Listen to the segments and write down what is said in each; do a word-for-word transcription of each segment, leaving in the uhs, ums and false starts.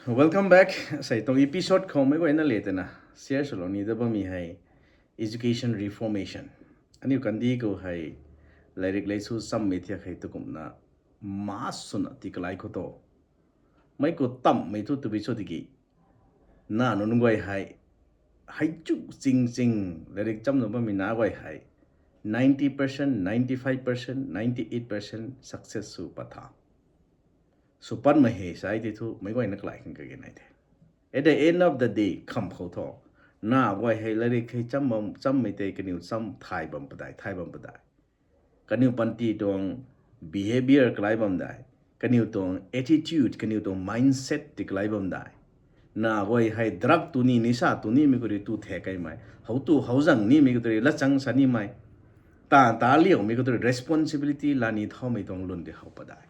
Welcome back. Sei tuang episode khou meic guayna le tana share swlou ni da bammei hei education reformation. Aniu kandih khou hei lairik lei su chammei thiak hei tukumna mass swna ti kalai khou tho. Meic khou tamhmei thu tabui cho tiki, na nunc guay hei, hei chu ching ching lairik chamna bammei na guay hei ninety percent, ninety-five percent, ninety-eight percent success sw pat tha. Sw patmei hei sai ti thu meic guayna kalai khang kage nai the. At the end of the day, kham khou tho, na guay hei lairik hei cham bam, chammei tei kaniw cham thay bam padai, thay bam padai. Kaniw panty tuang behavior kalai bam dai. Kaniw tuang attitude, kaniw tuang mindset ti kalai bam dai. Na guay hei drug tu ni, nisa tu nimei khou rui tu the kaimei, how tu how zang nimei khou rui latchang sa nimei, ta ta liaumei khou rui responsibility lani thaumei tuang lun di how padai.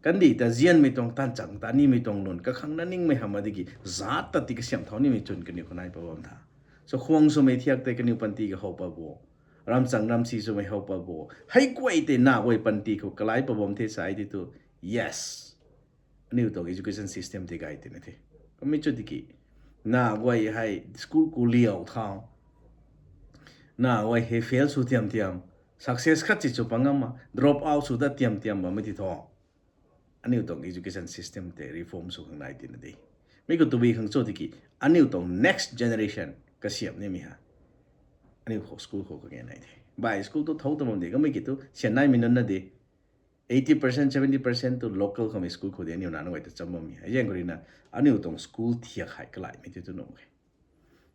Kandih ta zianmei tuang, taanchang ta nimei tuang lun kakhang na ningmei hamh a diki zat ta ti kasiamh thau nimei chwn kaniw khou nai pat bam tha. So khwang swmei thiak tei kaniw panty ka how pat bo, ramchang ramsi swmei how pat bo, hei guay tei na guay panty khou kalai pat bam the sai ti thu, yes, aniu tuang education system tei gay tina the. Kummei chu tiki, na guay hei school ku liau thau, na guay hei fail sw tiam tiam, success khat si chu pangam a, drop out sw dat tiam tiam bammei ti tho. Aniu tuang education system tei reform sw khang nai tina de. Mi khou tabui khang cho tiki, aniu tuang next generation kasiamh nimei ha, aniu khou school khou kage nai the. Bai school tu thou ta bam de, kamei ki tu sian naimei nunc na de. Eighty percent, seventy percent tu local khoumei school khou de aniu na nunc guay ta cham bammei. Hei zaeng khou ruina, aniu tuang school thiak hei kalaimei ti tu nuh khe.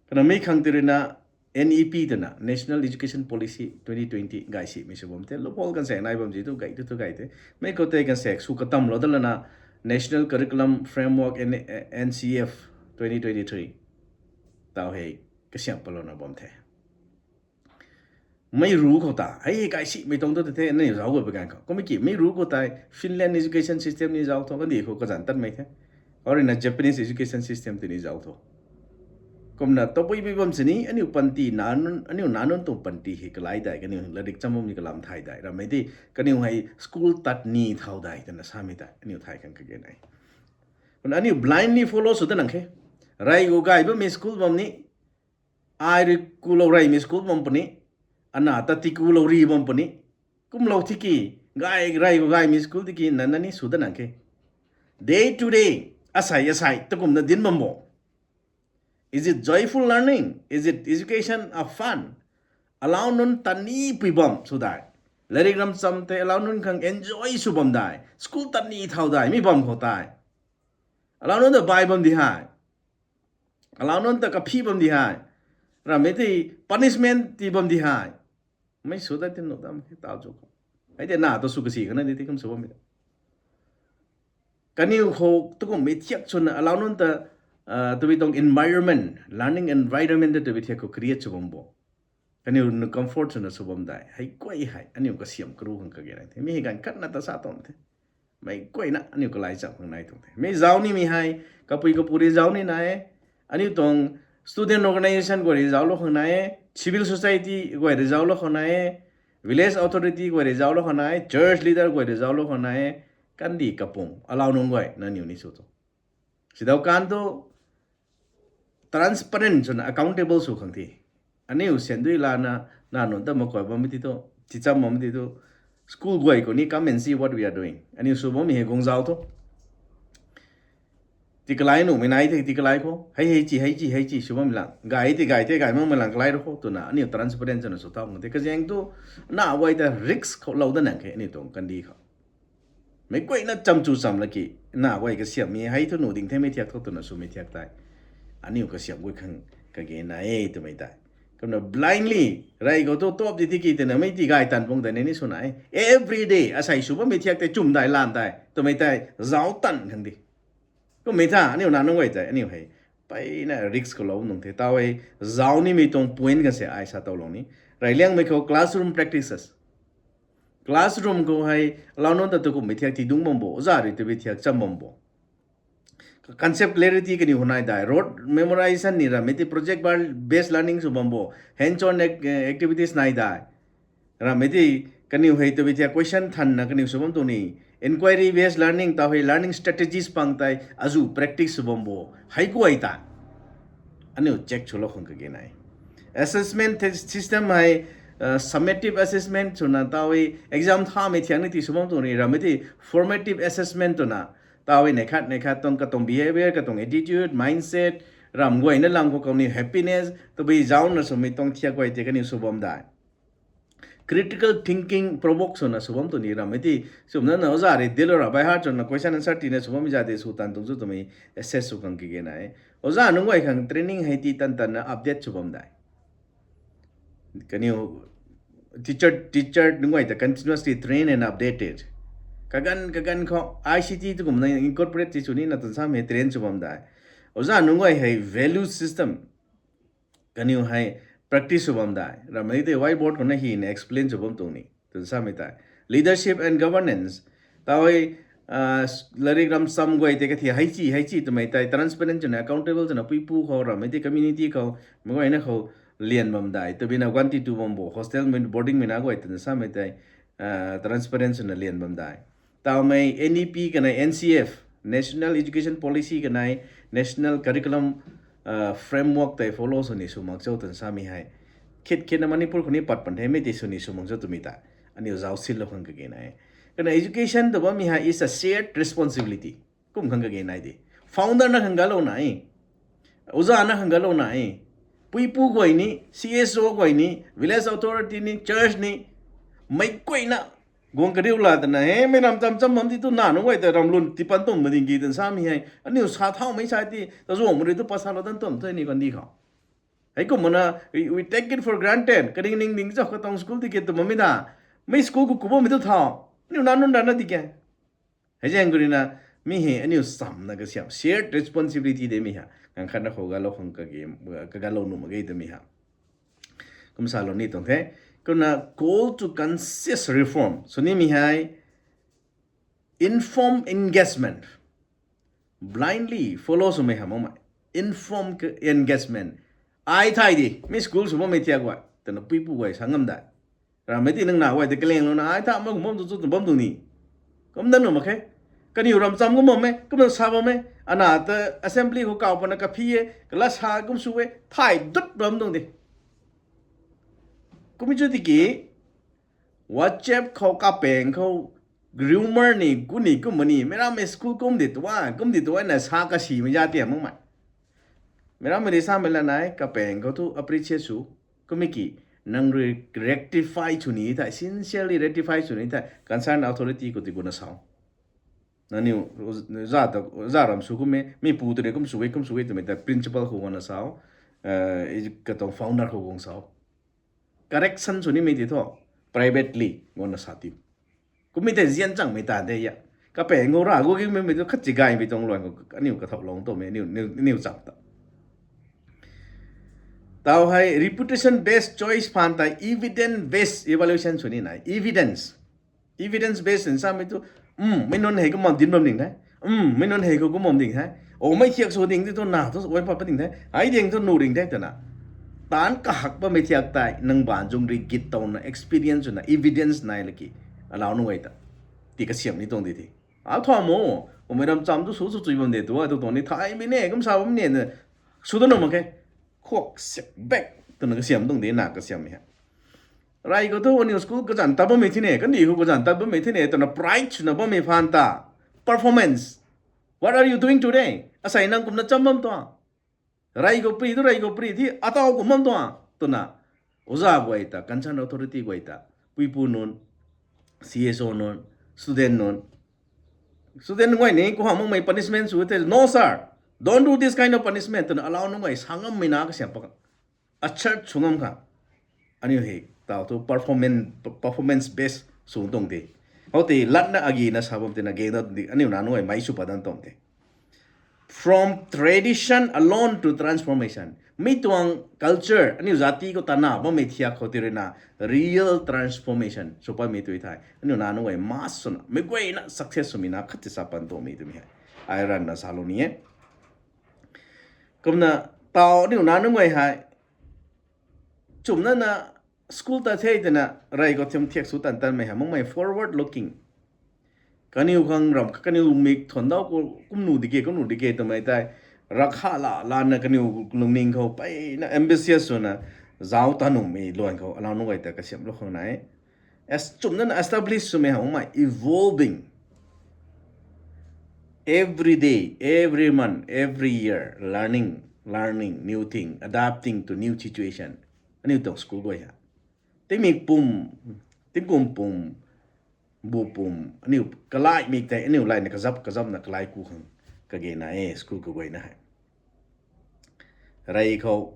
Kana mi khang ti ruina, N E P twna, National Education Policy twenty twenty gay simei sw bam the. Loophole kan sek nai bam zi tu gay tu tu gay the. Mi khou tei kan sek sw katamlou dat lana, National Curriculum Framework, N C F twenty twenty-three tau hei kasiamh patlouna bam the. Mei ru khou ta, hei hei gay simei tuang tu te the, aniu zauc gay pa ganv khou. Kummei ki, mei ru khou tei Finland education system ni zauc tho, kandih khou kazanc tatmei the. Khou ruina Japanese education system tei ni zauc tho. Kumna tapuipui bam sini, aniu panty, na nunc, aniu na nunc tuang panty hei kalai dai, kaniu lairik cham bam ni kalam thay dai. Rammei ti, kaniw hei school tat ni thau dai, twna samei tei aniu thay khang kage nai. Kumna aniu blindly follow sw dat nang khe. Rey khou gay bammei school bam ni, ai rui kulou reymei school bam puni, ana ta ti kulou ri bam puni, kumlou tiki, gay, rey khou gaymei school tiki nana ni sw dat nang khe. Day to day, asei asei, takumna dinc bam bo. Is it joyful learning? Is it education of fun? Alau nunc tat ni pui bam sw dai. Lairik ramcham tei alau nunc khang enjoy sw bam dai. School tat ni thau dai, mi bam khou tei. Alau nunc ta bai bam di hei. Alau nunc ta kaphi bam di hei. Rammei ti punishment ti bam di hei. Mei sw dat ti nuh dam khe tau chu khou. Hei tei na ta sw kasi khana di ti kum sw bammei ta. Kaniw khou tukumhmei thiak swna alau nunc ta, tabui tuang environment, learning environment ta tabui thiak khou create sw bam bo. Kaniw nu comfort swna sw bam dai. Hei guay hei, aniu kasiamh karu khang kage nai the. Mi hei ganv khatna ta sa tuang the. Mei guayna aniu kalai cham khang nai tuang the. Mi zauc nimei hei, kapui kapu rui zauc ni nai e. Aniu tuang student organisation guay rui zauclou khang nai e. Civil society guay rui zauclou khang nai e. Village authority guay rui zauclou khang nai e. Church leader guay rui zauclou khang nai e. Kandih kapung, alau nunc guay, nangniw ni sw tu. Sidau kan tu, transparent swna accountable sw khang the. Aniu sian dui lana, na nunc ta makuay bammei ti tu, ticham bammei ti tu, school guay khou ni come and see what we are doing. Aniu sw bammei hei guang zauc tu. Ti kalai nuhmei nai the, ti kalai khou. Hei hei chi, hei chi, hei chi, sw bammei lang. Gay ti gay the, gay makmei lang kalai ru khou twna, aniu transparent swna sw thau khang the. Kazaeng tu, na guay ta risk khou lou dat nang khe, aniu tuang kandih khou. Meic guayna cham chu cham laki, na guay kasiamhmei hei thu nuh ding themei thiak thu twna swmei thiak tei, aniu kasiamh guay khang kage nai e twmei tei. Kumna blindly, rey khou thu top di tiki twna mei ti gay tan pung tei ni sw nai e. Every day, asei sw bammei thiak tei chum dai lan tei, twmei tei zauc tan khang di. Kummei tha, aniu na nunc guay tei, aniu hei, mpeyna risk khou lou nung the. Tau hei, zauc nimei tuang point kan se ai sa tow lou ni. Reyliangmei khou classroom practices. Classroom khou hei, alau nunc ta tukumhmei thiak ti dungc bam bo, oja rui tabui thiak cham bam bo. Concept clarity kaniw khou nai dai, rote memorization ni rammei ti project ba-, based learning sw bam bo, hands-on ac-, activities nai dai. Rammei ti kaniw hei tabui thiak question thanna kaniw sw bam tuang ni, Inquiry based learning tau hei learning strategies pang tei azu practice sw bam bo hei guay ta aniu check swlou khang kage nai. Assessment system hei summative assessment swna tau hei exam thamei thiang ni ti sw bam tuang ni rammei ti formative assessment twna tau hei neih khat neih khat tuang katuang behavior, katuang attitude, mindset, ram guayna lam khou kaniw happiness tabui zauna swmei tuang thiak guay tei kaniw sw bam dai. Critical thinking provoke swna sw bam tuang ni rammei ti swmna na oza rui dilo ra by heart swna question answer tina sw bammei za tei sw tan tuang chu twmei assess sw khang kage nai. Oza nunc guay khang training hei ti tan tanna update sw bam dai. Kaniw teacher, teacher nunc guay ta continuously train and updated. Kaganv kaganv khou I C T tu kumna incorporate ti sw nina tan samei train sw bam dai. Oza nunc guay hei value system kaniw hei practice sw bam dai. Rammei tei whiteboard khou na hina explain sw bam tuang ni tan samei tei. Leadership and governance tau hei latrik ramcham guay tei kathi hei chi hei chi twmei tei transparent twna accountable twna puipu khou rammei tei community khou meic guayna khou lian bam dai. Tabina guanti tu bam bo hostel boarding mei na guay tan samei tei transparent swna lian bam dai. Taumei N E P kanei N C F, National Education Policy kanei National Curriculum Framework tei follow sw ni sw mak cho tan samei hei. Khit khitna Manipur khou ni pat pan themei tei sw ni sw mak cho twmei ta aniu zauc sinlou khang kage nai. Kana education tw bammei hei is a shared responsibility kum khang kage nai de. Founder na khang galou nai, oza na khang galou nai, puipu guay ni, C S O guay ni, village authority ni, church ni, meic guayna guang kariu la twna hei mei ram cham cham bam ti tu na nunc guay ta ram lun tipan tum ma ding ki tan samei hei aniu sa thaumei sa ti tazuangmei rui tu pasalou tan tum the ni kandi khou. Heikumna we take it for granted, karing ning ding zauc katuang school tiki tw bammei ta, mei school khou ku bammei tu thau, aniu na nunc rana tiki hei zaeng khou ruina mi hei aniu chamna kasiam shared responsibility de mi ha. Ngang khatna khou galou khang kage, kagalou nuh mak ge twmei ha. Kum salou ni tuang the. Kumna call to conscious reform sw nimei hei informed engagement, blindly follow swmei ha makmei informed engagement. Ai thay di mi school sw bammei thiak guay twna puipu guay sa ngam dai. Rammei ti nang na guay tei kalenglouna ai tha mak kum bam tu chu bam tu ni. Kumna nuh mak khe. Kaniw ram cham kum bammei kumna sa bammei, ana ta assembly khou kaw pana kaphi e, kala sa kum sw e, thay dut bam tuang de. Kum chu tiki WhatsApp khou kapaeng khou rumor ni kuni kumna ni meic rammei school kum di tuang kum di tuang na sa kasimei za ti makmei. Meic rammei ri samei la nai kapaeng khou thu appreciate sw. Kummei ki nang rui rectify sw ni thei, sincerely rectify sw ni thei concern authority khou ti guna sau. Nangniw za ram sw kummei, mi pu tu ni kum sw e kum sw e twmei ta principal khou guangna sau, katuang founder khou guang sau. Correction sw nimei ti thu privately guangna sa ti. Kummei tei zian changmei ta de a. Kapaeng khou ra gu gimei tu khat chigaymei tuang luan khou aniu kathaulou tuangmei aniu cham ta. Tau hei reputation based choice phaan tei evidence based evaluation sw ni nai. Evidence, evidence based samei tu mei nunc hei kum bam dinc bam ding the, mei nunc hei khou kum bam ding the, o mei thiak sw ding ti thu na thu oi pat pat ding the, ai ding thu nuh ding the twna taanc kahak bammei thiak tei nang baanc zung ri git towna experience swna evidence nai laki alau nunc guay ta ti kasiam ni tuang di the. A thau mo, kummei ram cham tu sw sw chui bam de tu a tu tuang ni thaymei ne kum sa bam ne sw tu nuh mak khe. Khuak sek bek twna kasiam tuang de na kasiammei hei. Rey khou thu aniu school kazanc tat bammei thine, kandih khou kazanc tat bammei thine twna pride swna bammei phaan ta. Performance, what are you doing today? Asei nang kumna cham bam tuang? Rey khou pri tu rey khou pri thi ataw kum bam tuang twna oza guay ta, concern authority guay ta, puipu nunc, C S O nunc, student nunc, student guay ni kuham makmei punishment sw the, no sir, don't do this kind of punishment twna alau nunc guay sa ngammei na kasiam pa khang, assert sw ngam khang aniu hei tau thu performance, performance based sw tuang de. Khoutei latna agina sa bam tina gena aniu na nunc guay mei sw pat dan tuang de. From tradition alone to transformation. Mi tuang culture, aniu zati khou tana bammei thiak khou ti ruina real transformation sw patmei tui thei aniu na nunc guay mass swna mei guayna success swmei na khat ti sa pan tuangmei twmei hei ai ranna salou ni e. Kumna tau aniu na nunc guay hei chumna na school ta the twna rey khou thim thiak sw tan tanmei hei makmei forward looking. Kaniw khang ram kaniw mik thuan dau khou kum nu dike, kum nu dike twmei tei, rakha la lana kaniw lungning khou peyna ambitious swna zauc ta nuhmei luan khou alau nunc guay ta kasiamhlou khang nai. As chumna na establish swmei hamh mei evolving. Every day, every month, every year, learning, learning new thing, adapting to new situation. Aniu tuang school guay ha. Tingmik pum, tingkum pum, bu pum, aniu kalai mik tei, aniu layna kazap, kazapna kalai ku khang kage na e, school kaguayna hei. Rey khou,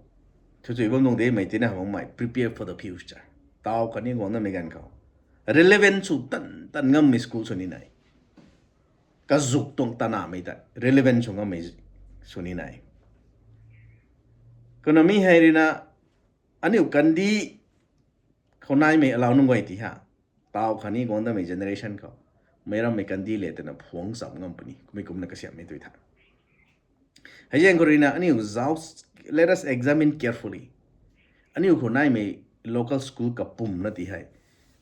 chuchui bam nung de mei tina hamh mei, prepare for the future. Tau khatni guang namei ganv khou relevant sw tan, tan ngammei school sw ni nai. Kazuk tuang tanamei ta relevant sw ngammei sw ni nai. Kumna mi hei ruina, aniu kandih khou naimei alau nunc guay ti ha. Tau khatni guang damei generation khou. Meic rammei kandih le twna phuang cham ngam puni. Kummei kumna kasiamhmei tui tha. Hei zaeng khou ruina aniu zauc, let us examine carefully. Aniu khou naimei local school kapumna ti hei.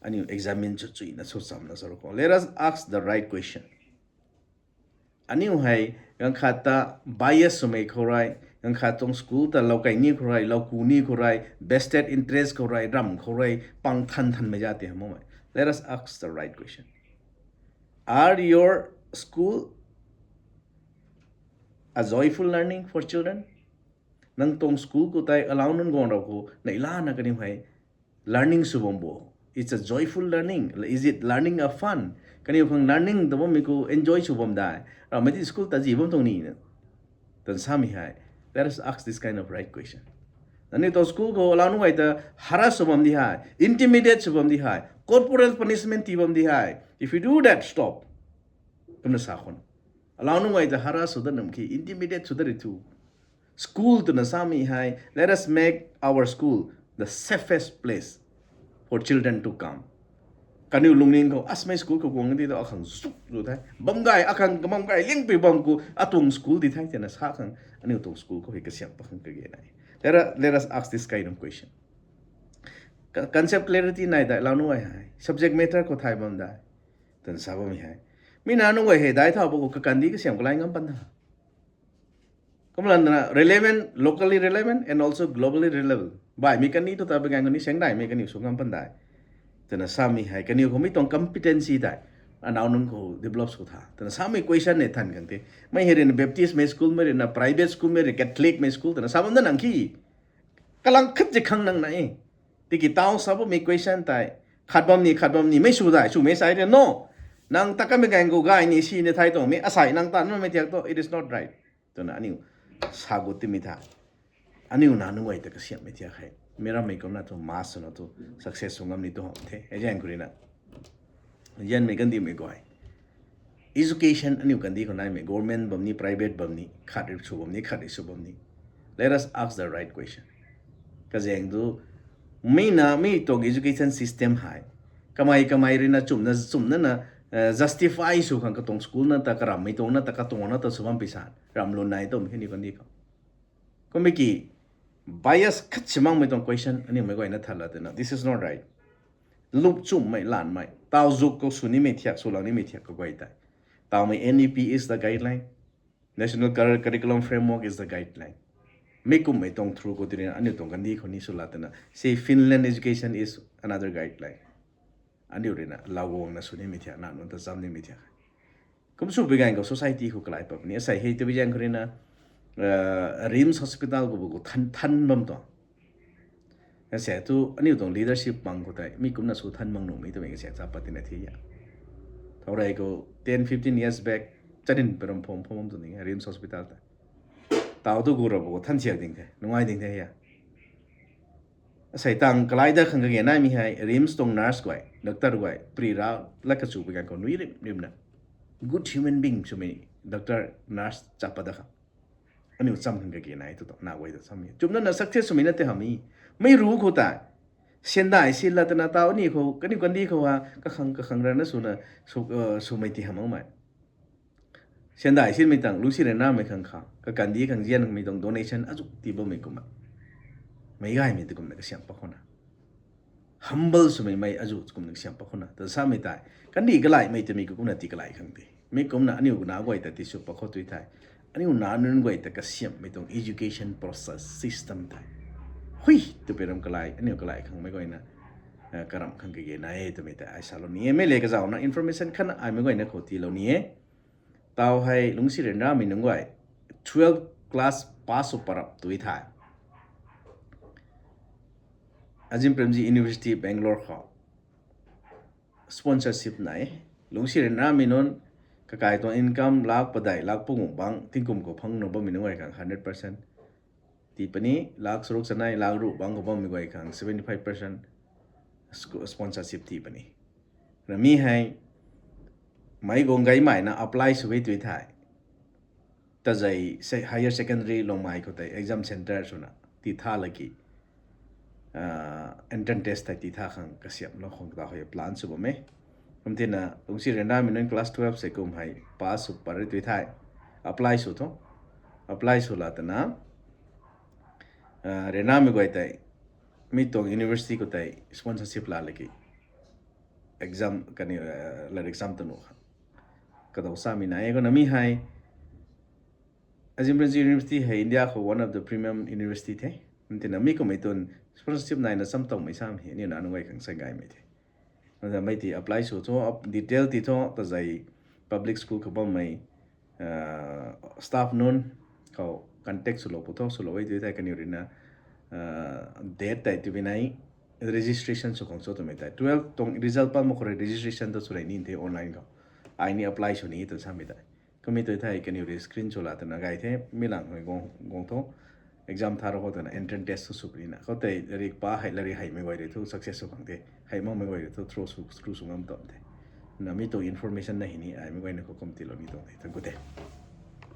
Aniu examine chuchuina chuchamna sa ru khou. Let us ask the right question. Aniu hei, ganv khat ta bias swmei khou rui, ganv khat tuang school ta lou kai ni khou rui, lou ku ni khou rui, vested interest khou rui, ram khou rui, pang than thanmei za ti hamh mei. Let us ask the right question. Are your school a joyful learning for children? Nang tuang school khou tei alau nunc guang rau khou, neihlana kaniw hei, learning sw bam bo. It's a joyful learning. Is it learning a fun? Kaniw khang learning ta bammei khou enjoy sw bam dai. Ramei ti school ta zi bam tuang ni na. Tan samei hei. Let us ask this kind of right question. Nangniw tuang school khou alau nunc guay ta harass sw bam di hei, intimidate sw bam di hei, corporal punishment ti bam di hei. If you do that, stop. Kumna sa khwan. Alau nunc guay ta harass sw dat nam ki, intimidate sw dat ri thu. School twna samei hei, let us make our school the safest place for children to come. Kaniw lungning khou, asmei school khou guang di tu akhang zuk zu the. Bam gay, akhang kabam gay, liangpui bam khou, atuang school di the, twna sa khang, aniu tuang school khou hei kasiamh pakhang kage nai. Let us, let us ask this kind of question. Concept clarity nai dai, lau nunc guay hei. Subject matter khou thay bam dai. Twna sa bammei hei. Mi na nunc guay hei dai thau pa khou kakandih kasiamh kalai ngam pan tha. Kumlana relevant, locally relevant and also globally relevant. Baihmei kandih thu ta bagang kani sengdaimei kaniw sw ngam pan dai. Twna samei hei, kaniw khou mi tuang competency dai. Anau nunc khou develop sw tha. Twna samei question nei than khang the. Mei hei ruina Baptist mei school mei ruina private school mei rui Catholic mei school twna sa bam da nang ki. Kalang khat zi khang nang nai. Tiki tau sa bammei question tei. Khat bam ni, khat bam ni, mei sw dai, swmei sai de no. Nang ta kamei gang khou gay ni, si ni thai tuang mei, asei nang tan bammei thiak tu, it is not right. Twna aniu sa gut timei tha. Aniu na nunc guay ta kasiamhmei thiak hei. Mi rammei kumna thu, mass swna thu, success sw ngam ni tu hamh the. Hei zaeng khou ruina. Zianmei kandihmei guay. Education aniu kandih khou naimei, government bam ni, private bam ni, khat rui sw bam ni, khat rui sw bam ni. Let us ask the right question. Kazaeng tu, mi na, mi tuang education system hei. Kamei, kamei ruina chumna, chumna na, eh, justify sw khang katuang school na ta, karammei tuang na ta, katuang na ta sw bam pei san. Ram lun nai tu, mi kaniw kandih khou. Kummei ki, bias khat si makmei tuang question, aniu mei guayna thala twna. This is not right. Lup chumhmei, lanmei. Tau zuk khou sw nimei thiak, sw lang nimei thiak kaguay tei. Taumei N E P is the guideline. National Cur-, Curriculum Framework is the guideline. Mi kummei tuang through khou tei ruina, aniu tuang kandih khou ni sw la twna. See, Finland education is another guideline. Aniu ruina, lauguangna sw nimei thiak, na nunc ta zam nimei thiak. Kum sw pui gan khou society khou kalai pat ni. Asei hei tei bi zaeng khou ruina, eh, RIMS Hospital khou bu khou than, than bam tuang. Asei tu aniu tuang leadership mang khou tei, mi kumna sw than mang nuhmei twmei kasek cha pat tina the ya. Thau rei khou ten, fifteen years back, chanin peram phom phom tu ni, RIMS Hospital ta. Tau tu gu ra bu khou than siak ding the, nungai ding the ya. Asei tang kalai da khang kage naimei hei, RIMS tuang nurse guay, doctor guay, pri ra lat kachu pui gan khou nui rim, rimna. Good human being swmei, doctor, nurse, chapa da khang. Aniu cham khang kage nai tu tu, na guay ta cham e. Chumna na success swmei na tei hamh e. Mei ru khou tei. Siandai si la twna tau ni khou, kaniw kandih khou ha, kakhang, kakhang rana swna, sw, eh, swmei ti hamh makmei. Siandai sinmei tang, lu si rui namei khang kha, kakandih khang zianmei tuang donation azu ti bammei kumna. Meic gaymei tu kumna kasiamh pa khou na. humble swmei mei azu kumna kasiam pat khou na ta samei tei, kandih kalaimei twmei kumna tii kalai khang de. Mi kumna aniu na guay ta tisw pat khou tui thei, aniu na nunc guay ta kasiammei tuang education process system tei hui tw pui ram kalai, aniu kalai khangmei guayna karam khang kage na e twmei tei ai salou ni e. Mei le kazauhna information khatna aimei guayna khou tiilou ni e. Tau hei Lungcsi ryanramei nunc guay twelve class pass sw parap tui thei, Azim Premji University, Bangalore khou sponsorship nai e. Lungcsi ryanramei nunc kakai tuang income lakh padeih, lakh panguh bang tingkum khou phangna bammei nunc guay khang hundred percent tii puni, lakh charuk chanei, lakh ruh bang khou bammei guay khang seventy five percent sponsorship tii puni. Na mi hei meic guang gaymei na apply sw e tui thei, tazei higher secondary Longmai khou tei exam centre swna ti tha laki, entrance test tei ti tha khang kasiamlou khang ta hei plan sw bam e. Kum tina Lungcsi ryanramei nunc class twelve se kum hei pass sw pat ri tui thei, apply sw tho. Apply sw la tana ryanramei guay tei mi tuang university khou tei sponsorship la laki exam kani, lat exam tanu kha kadaw samei nai e. Kumna mi hei Azim Premji University hei India khou one of the premium university the. Kum tina mi kummei tuang sponsorship naina cham tangmei sam hei aniu na nunc guay khang sa gaymei the. Kumna mei ti apply sw tho, detail ti tho, tazei public school khou bammei staff nunc khou contact swlou pu tho. Swlou e tui thei kaniw ruina date tei tibinei registration sw khang cho twmei tei twelve tuang result pat mak khou rui registration tu sw rei ni the online khou. Ai ni apply sw ni tw samei tei. Kummei tui thei kaniw rui screen sw la twna gay the, mi lang hei guang tho. Exam tha rou khou twna entrance test sw sw punina khoutei rik pa hei lari heimei guay rui thu success sw khang the, hei makmei guay rui thu through sw, through sw ngam tam the. Na mi tuang information na hei ni aimei guayna khou kum tiilou ni tuang the. Thank you the.